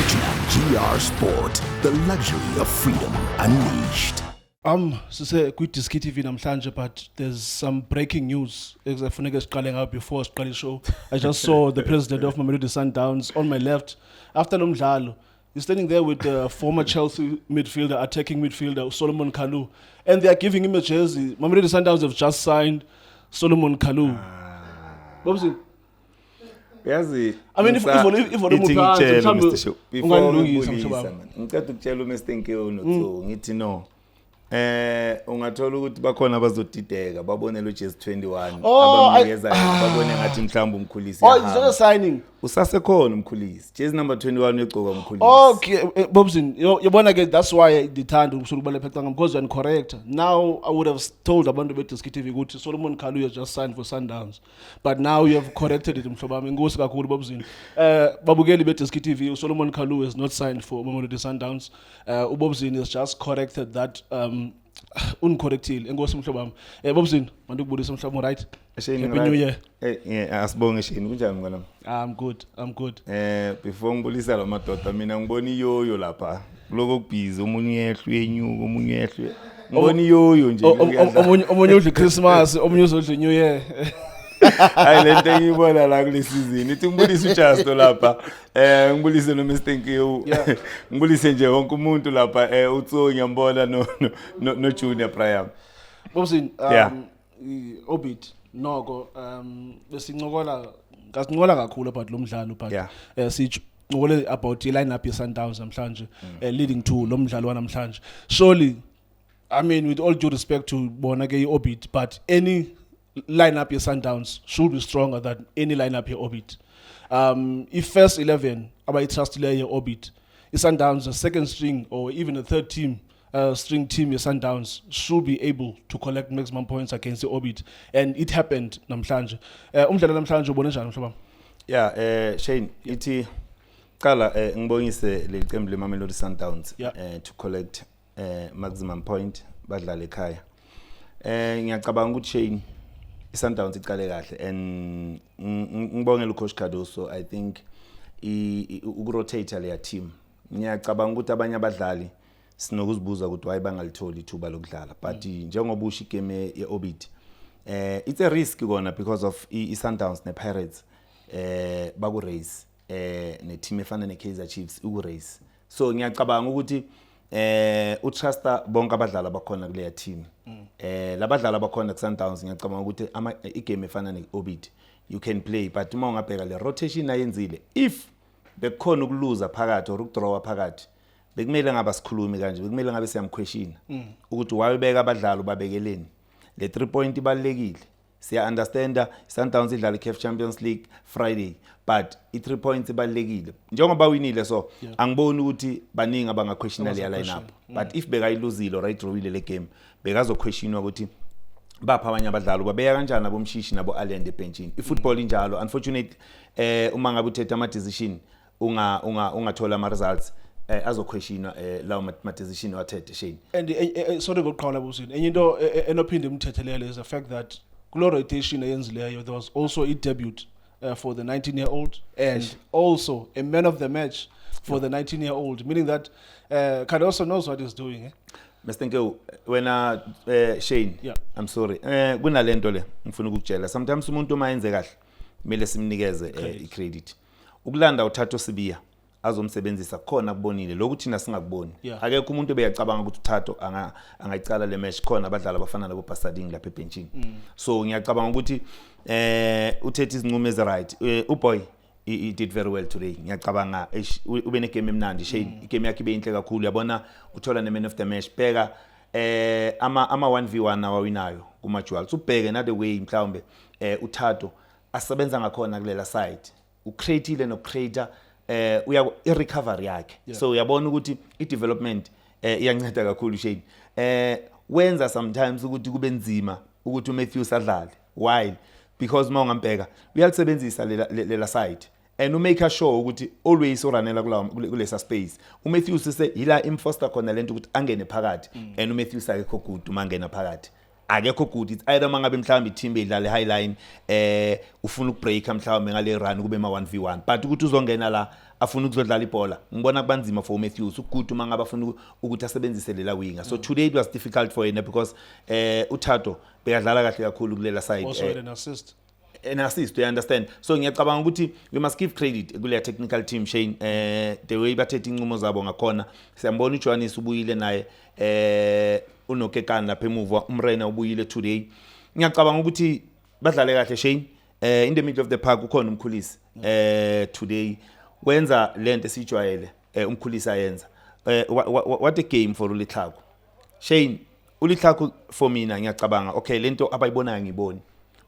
Fortuner GR Sport, the luxury of freedom unleashed. Sise kwi-Diski TV namhlanje, but there's some breaking news ekuzafuneka siqale ngayo before siqale show. I just saw the president of Mamelodi Sundowns on my left. After lo mdlalo, he's standing there with the former Chelsea midfielder, attacking midfielder Solomon Kalou, and they are giving him a jersey. Mamelodi Sundowns have just signed Solomon Kalou. Bobsi, Yazi. I mean, if volume Ithi uphansi, ngitshele, mhlawumbe Mr. Show, before ungangilungisa, ngibulisa, mhlobo wami. Man. Ngicela ukutshela uMr Nkewu noTso, ngithi no. Ungathola ukuthi bakhona abazodideka babone lo jezi 21 Oh, abamnikeza yena, babone ngathi mhlawumbe uMkhulisi Oh, it's uyahamba. not a signing. Usasekhona uMkhulisi. Jezi number 21 uyogcoka uMkhulisi. Okay, Bobson, yabona ke, that's why ndithanda ukusuka lapha ecanga, because you're correct. Now I would have told abantu beDiski TV ukuthi Solomon Kalou has just signed for Sundowns. But now you have corrected it, mhlobo wami. Inkosi kakhulu, Bobson. Babukeli beDiski TV, Solomon Kalou has not signed for Mamelodi Sundowns. UBobson has just corrected that, uncorrectile. Enkosi, mhlobo wami. Bobson, mandikubulisa, mhlobo, right? Shane, Happy right? New Year. Yeah, asibonge, Shane. Kunjani, mngani wami? I'm good. I'm good. Before ngibulisa la madoda, mina ngibona iyoyo lapha. Kuloko kubhizi, omunye uyehla uyenyuka, omunye uyehla. Ngibona iyoyo nje. Kuyadlala. Omunye udla Christmas, omunye uzodla New Year. Hayi, lento engiyibona la kule season. Ithi ngibulise uJusto lapha. Ngibulise no Mr Nkiwu. Ngibulise nje wonke umuntu lapha, uTso ngiyambona, no Junior Brian. Bobson, Yeah. Orbit noko besincokola, ngasincokola kakhulu about lo mdlalo, but sincokole about i-lineup ye-Sundowns namhlanje, leading to lo mdlalo wanamhlanje. Surely, I mean, with all due respect to bona ke i-Orbit, but any lineup ye-Sundowns should be stronger than any lineup ye-Orbit. I-first 11 abayitrustileyo ye-Orbit, i-Sundowns, the second string or even the third team string team ye-Sundowns should be able to collect maximum points against the Orbit, and it happened namhlanje. Umdlalo namhlanje ubone njani, mhlobo wami? Yeah, Shane, ithi qala ngibongise leli qembu leMamelodi Sundowns to collect maximum point badlala ekhaya. Ngiyacabanga ukuthi, Shane, iSundowns iqale kahle and ngibongela ucoach Cardoso. I think ukurotate leya team. Ngiyacabanga ukuthi abanye abadlali sinokuzibuza ukuthi why bangalitholi ithuba lokudlala, but njengoba usho, igame ye-Orbit, it's a risk kona because of i-Sundowns ne-Pirates baku race, ne-team efana ne-Kaizer Chiefs iku race, so ngiyacabanga ukuthi utrusta bonke abadlali abakhona kuleya team, labadlali abakhona ku-Sundowns. Ngiyacabanga ukuthi igame efana ne-Orbit you can play, but uma ungabheka le rotation ayenzile, if bekukhona ukuluza phakathi or ukudrawa phakathi, bekumele ngabe sikhulumi kanje, bekumele ngabe siyamquestiona ukuthi why ubeka abadlali, ubabekeleni. Le 3 point ibalekile. Siya understanda Sundowns idlala iCAF Champions League Friday, but i3 points ibalekile njengoba winile, so angiboni ukuthi baningi abangaquestiona le lineup. But if bekayiluzile or ayidrawile le game, bekazoquestionwa ukuthi bapha abanye abadlali, babeka kanjani aboMshishi nabo Allende ebenchini. I-football injalo, unfortunately. Uma ngabe uthethe ama decision, unga ungathola ama results, azoquestionwa lawo ma decision wathethe, Shane. And sorry ngokuqhawula, Bobson, enye into enophinde imthethelele is the fact that kuloo rotation eyenzileyo there was also a debut for the 19 year old and also a man of the match for the 19 year old, meaning that Cardoso knows what he's doing, eh? Mr Nkewu, wena, Shane. I'm sorry, kunalento le ngifuna ukukutshela. Sometimes umuntu uma enze kahle kumele simnikeze i-credit. Ukulanda uThato Sibiya azomsebenzisa khona kubonile lokhu thina singakuboni. Akekho umuntu obeyacabanga ukuthi uThato angayicala le match, khona abadlali abafana nabo Basading lapha ebenchini. So ngiyacabanga ukuthi uthethe izinqumo ezi right. Uboy he did very well today. Ngiyacabanga, eish, ube negame emnandi, Shane. Igame yakhe ibe inhle kakhulu, yabona, uthola ne man of the match. Bheka ama 1v1 awawinayo kuma duels, ubheke na the way mhlawumbe uThato asebenza ngakhona kulela side, ucreateile no creator, uya i recovery yakhe. So uyabona ukuthi i development iyanceda kakhulu, Shane. Wenza sometimes ukuthi kube nzima ukuthi uMatthews adlale. Why? Because uma ungambheka uyalisebenzisa lela side and umake sure ukuthi always uranela kulawo kulesa space. uMatthews se yila imfoster khona lento ukuthi angene phakathi, and uMatthews akekho good uma angena phakathi. Akekho good. It's either mangabe mhlawumbe i-team idlala high line, ufuna ukubreaka mhlawumbe ngale run, kube ma 1v1, but ukuthi uzongena la afuna ukuzodlala ibhola, ngibona kubanzima for uMatthews. Ugood uma ngabe afuna ukuthi asebenzise lela winger. So today it was difficult for yena because uThato bekadlala kahle kakhulu kulela side. Also had an assist. An assist, you understand? So ngiyacabanga ukuthi we must give credit kuleya technical team, Shane, the way bathethe inqumo zabo ngakhona. Siyambona uJohannes ubuyile naye, unoKekana lapha emuva, uMrena ubuyile today. Ngiyacabanga ukuthi badlale kahle, Shane. In the middle of the park ukhona uMkhulisi. Today wenza lento esijwayele uMkhulisi ayenza. What a game for uLitlhako, Shane. uLitlhako for mina ngiyacabanga, okay, lento abayibonayo ngiboni,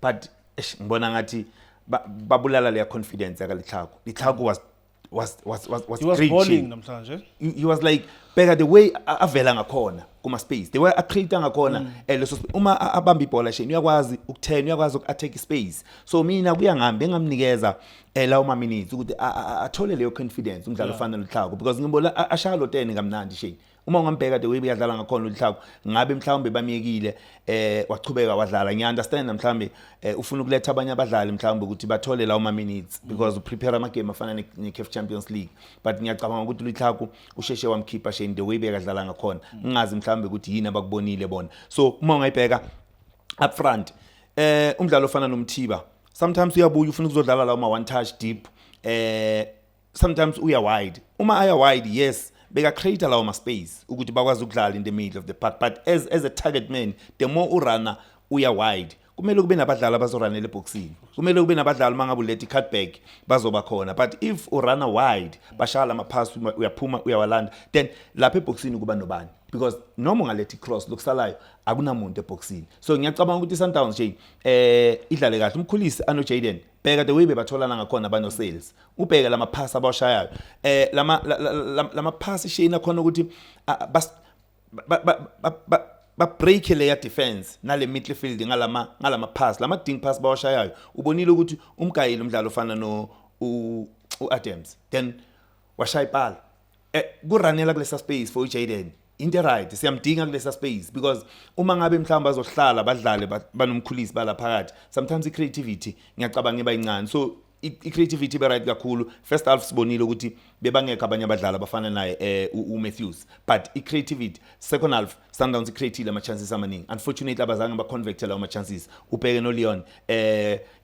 but eish, ngibona ngathi babulala leya confidence yakaLitlhako. Litlhako was He was great, balling Shane. namhlanje. He was like, bheka the way avela ngakhona kuma space, the way a-create ngakhona, leso uma abamba ibhola, Shane, uyakwazi ukuturn, uyakwazi uku-attack space. So mina kuya ngami bengamnikeza lawo ma minutes ukuthi athole leyo confidence umdlalo ofana noLitlhako, because ngibona ashaya lo 10 kamnandi, Shane. Uma ungambheka the way beyadlala ngakhona uLitlhako, ngabe mhlawumbe bamyekile wachubeka wadlala. Ngiya-understand mhlawumbe ufuna ukuletha abanye abadlali mhlawumbe ukuthi bathole lawo ma minutes because uprepare ama game afana ne-CAF Champions League, but ngiyacabanga ukuthi uLitlhako usheshe wamkhipha, Shane, the way bekadlala ngakhona. Ngingazi mhlawumbe ukuthi yini abakubonile bona. So uma ungayibheka up front, umdlalo ofana noMthiba, sometimes uyabuya ufuna ukuzodlala lawo ma one touch deep, sometimes uya wide. Uma aya wide, yes, beka create lawo ma space ukuthi bakwazi ukudlala in the middle of the park, but as a target man, the more urana uya wide, kumele kube nabadlali abazoranela eboxini, kumele kube nabadlali mangabe uletha i-cutback bazoba khona. But if urana wide, bashaya lama-pass, uyaphuma uyawalanda, then lapha eboxini kuba nobani? Because noma ungaletha i-cross, lokusalayo akunamuntu eboxini. So ngiyacabanga ukuthi i-Sundowns nje idlale kahle. UMkhulisi ano Jaden, bheka the way bebatholana ngakhona bano Sales, ubheke lama pass abawashayayo, lama pass, Shane, akhona ukuthi bas ba ba ba- ba ba break leya defense nale midfield ngalama pass, lama dink pass bawashayayo. Ubonile ukuthi umgayile umdlalo ofana no uAdams, then washaya ipala, kuranela kulesa space for uJaden. Into right, siyamdinga kulesa space because uma ngabe mhlawumbe bazohlala badlale banoMkhulisi bala phakathi, sometimes i-creativity ngiyacabanga iba incane. So i-creativity ibe right kakhulu. First half sibonile ukuthi bebangekho abanye abadlali abafana naye uMatthews, but i-creativity second half Sundowns i-createile ama chances amaningi. Unfortunately abazange ba-convert lawo ma chances. Ubheke no Leon,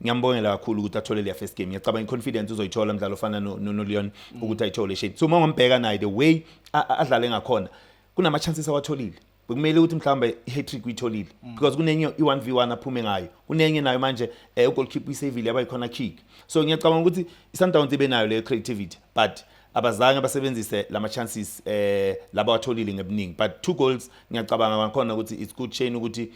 ngiyambongela kakhulu ukuthi athole leya first game. Ngiyacabanga i-confidence uzoyithola umdlalo ofana no Leon ukuthi ayithole, Shane. So uma ungambheka naye the way adlale ngakhona, kunama chances awatholile, bekumele ukuthi mhlawumbe i-hat-trick uyitholile because kunenye i-1v1 aphume ngayo, kunenye nayo manje ugoalkeeper uyisavile yaba i-corner kick. So ngiyacabanga ukuthi i-Sundowns ibe nayo leyo creativity, but abazange basebenzise lama chances laba watholile ngebuningi. But two goals, ngiyacabanga ngakhona ukuthi it's good, Shane, ukuthi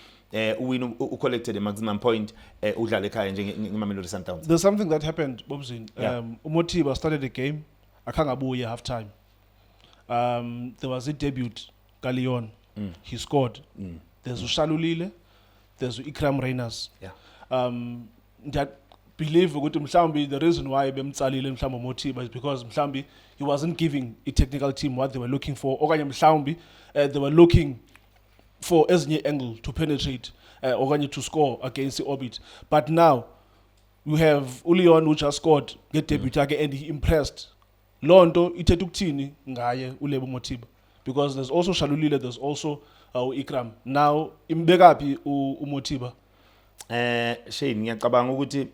uwin, u-collected a maximum point, udlale ekhaya njengeMamelodi Sundowns. There's something that happened, Bobzin. Yeah. UMothiba started the game, akhange abuye half time. There was a debut kaLeon. He scored. There's uShalulile, there's Ikram Rayners. Ndiya believe ukuthi mhlawumbe the reason why bemtsalile mhlawumbe uMothiba is because mhlawumbe he wasn't giving i technical team what they were looking for, okanye mhlawumbe they were looking for ezinye angle to penetrate okanye to score against the Orbit. But now you have uLeon who just scored ngedebut yakhe and he impressed. Loo nto ithetha ukuthini ngaye uLebo Mothiba? Because there's also Shalulile, there's also uIkram. Now imbekaphi uMothiba? Shane, ngiyacabanga ukuthi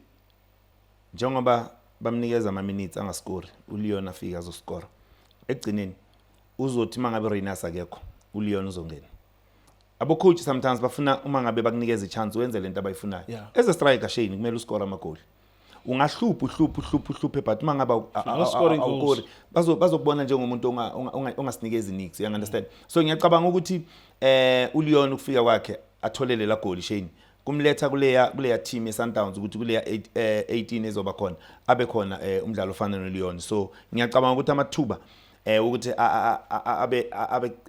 njengoba bamnikeza ama minutes angascore, uLeon afika azoscore. Ekugcineni uzothi mangabe Rayners akekho, uLeon uzongena. Abo coach sometimes bafuna uma ngabe bakunikeza ichance wenze lento abayifunayo. As a striker, Shane, kumele uscore amagoli. Ungahlupha uhluphe uhluphe uhluphe, but uma ngabe You're not scoring goals. awukori, bazokubona njengomuntu ongasinikezi niks, you understand? So ngiyacabanga ukuthi uLeon ukufika kwakhe atholele la goal, Shane, kumletha kuleya team yeSundowns ukuthi kuleya 18 ezoba khona abe khona umdlalo ofana noLeon. So ngiyacabanga ukuthi amathuba ukuthi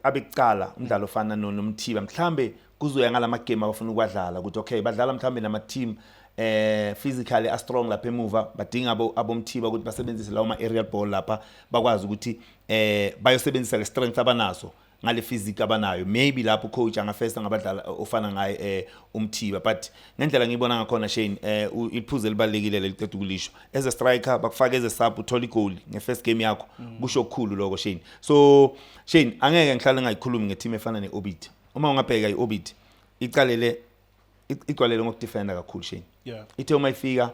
abe kucala umdlalo ofana noMthiba mhlambe kuzoya ngalama game abafuna ukwadlala, ukuthi okay, badlala mhlambe nama team physically a strong lapha emuva, badinga aboMthiba ukuthi basebenzise lawo ma aerial ball lapha, bakwazi ukuthi bayosebenzisa le strength abanaso. Ngale physique abanayo, maybe lapho coach angafesta ngabadlala ofana ngaye uMthiba, but ngendlela ngiyibona ngakhona, Shane, iphuzu elibalekile leliqeda ukulisho, as a striker bakufaka as a sub, uthola igoli nge-first game yakho, kusho okukhulu lokho, Shane. So Shane, angeke ngihlale ngayikhulumi nge-team efana ne-Orbit. Uma ungabheka i-Orbit icalele igcwalele ngokudefenda kakhulu, Shane. Ithe uma ifika,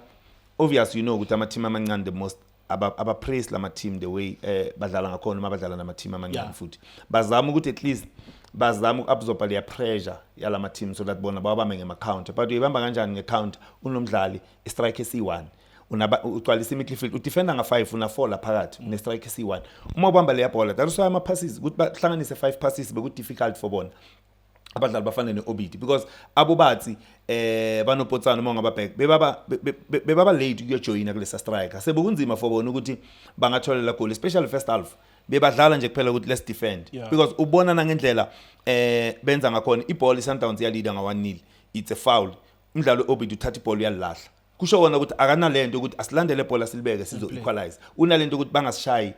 obvious, you know ukuthi ama-team amancane the most aba-press lama team the way badlala ngakhona. Uma badlala nama-team amancane futhi bazama ukuthi at least bazama uku-absorba leya pressure yalama team so that bona bawabambe ngema-counter. But uyibamba kanjani nge-counter unomdlali i-strike esi-1, unaba ugcwalisa i-midfield, udefenda nga-5, una-4 la phakathi, une-strike esi-1? Uma ubamba leya bhola, that is why ama-passes ukuthi bahlanganise 5 passes beku-difficult for bona abadlali bafana ne-Orbit, because abo bathi banopotsana, uma ungababheka bebaba late ukuyojoyina kulesa striker. Sebekunzima for bona ukuthi bangathola la goal, especially first half bebadlala nje kuphela ukuthi let's defend because ubona nangendlela benza ngakhona ibhola, iSundowns iyaleader nga 1-0, it's a foul, umdlalo Orbit uthatha ibhola uyalahla. Kusho kona ukuthi akanalento ukuthi asilandele ibhola silibeke sizo equalize, unalento ukuthi bangasishayi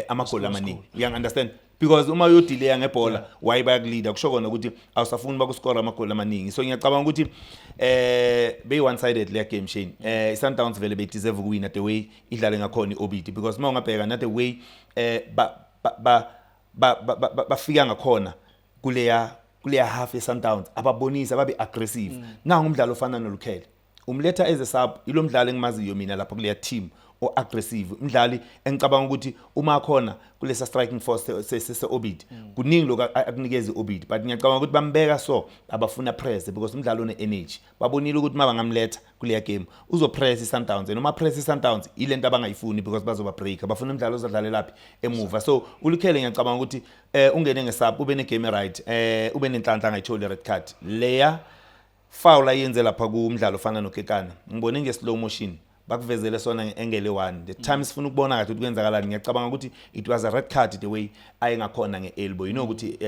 amagoli amaningi, you understand? Because uma uyodelaya ngebhola, why bayakuleader, kusho kona ukuthi awusafuni bakuscore amagoli amaningi. So ngiyacabanga ukuthi be one sided le game, Shane. iSundowns vele be deserve ukuwina the way idlale ngakhona iOrbit, because uma ungabheka na the way ba ba ba bafika ngakhona kuleya half yeSundowns, ababonisa babe aggressive. Nangu umdlalo ofana noLukhele, umletha as a sub, ilo mdlali engimaziyo mina lapha kuleya team o aggressive, umdlali engicabanga ukuthi uma khona kulesa striking force se Orbit, kuningi lokho akunikeza iOrbit. But ngiyacabanga ukuthi bambeka so abafuna press because umdlalo une energy. Babonile ukuthi mabangamletha kuleya game uzopress iSundowns, noma press iSundowns ilento abangayifuni because bazoba break. Bafuna umdlalo ozodlalela laphi emuva. So uLukhele ngiyacabanga ukuthi ungene ngesub, ube ne game right, ube nenhlanhla angayitholi red card. Leya foul ayenze lapha kumdlalo ofana noKekana, ngibone nge slow motion bakuvezele sona nge-angle 1, the time sifuna ukubona kahle ukuthi kwenzakalani. Ngiyacabanga ukuthi it was a red card the way ayengakhona nge-elbow, you know ukuthi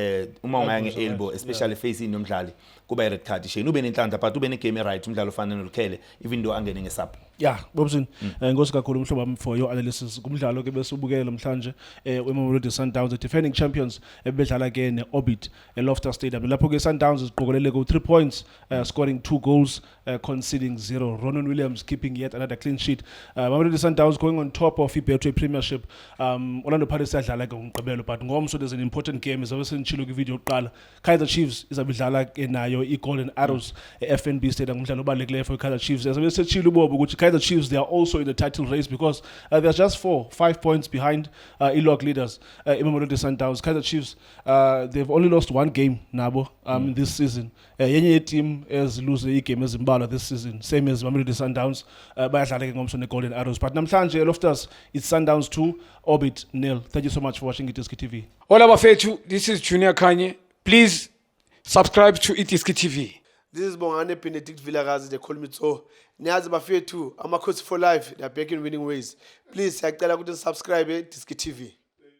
uma ungaya nge-elbow, especially facing nomdlali, kuba i-red card, Shane. Ube nenhlanhla, but ube ne-game right umdlalo ofana noLukhele, even though angene ngesub. Yeah, Bobson, enkosi kakhulu mhlobo wami for your analysis kumdlalo ke besubukele namhlanje weMamelodi Sundowns, the defending champions, ebedlala ke neOrbit eLoftus Stadium. Lapho ke Sundowns iziqokelele ku 3 points, scoring 2 goals, conceding 0. Ronan Williams keeping yet another clean sheet. Mamelodi Sundowns going on top of iBetway Premiership. Orlando Pirates yadlala ke ngomgqibelo, but ngomso there's an important game ezabe senitshilo kwivideo yokuqala. Kaizer Chiefs izabe idlala ke nayo iGolden Arrows e-FNB Stadium, umdlalo obalulekileyo for Kaizer Chiefs. Ezabe setshilo uBobo ukuthi Kaizer Chiefs, they are also in the title race because they're just 4 5 points behind i-log leaders, iMamelodi Sundowns. Kaizer Chiefs, they've only lost one game nabo this season. Yenye yeteam ezilose igame ezimbalwa this season, same as Mamelodi Sundowns. Bayadlala ke ngomso ne-Golden Arrows, but namhlanje Loftus, it's Sundowns 2, Orbit 0. Thank you so much for watching iDiski TV. Hola bafethu, this is Junior Khanye. Please subscribe to iDiski TV. This is Bongane Benedict Vilakazi, they call me so. Niyazi bafethu, Amakhosi for life, they are back in winning ways. Please, siyacela ukuthi subscribe Diski TV.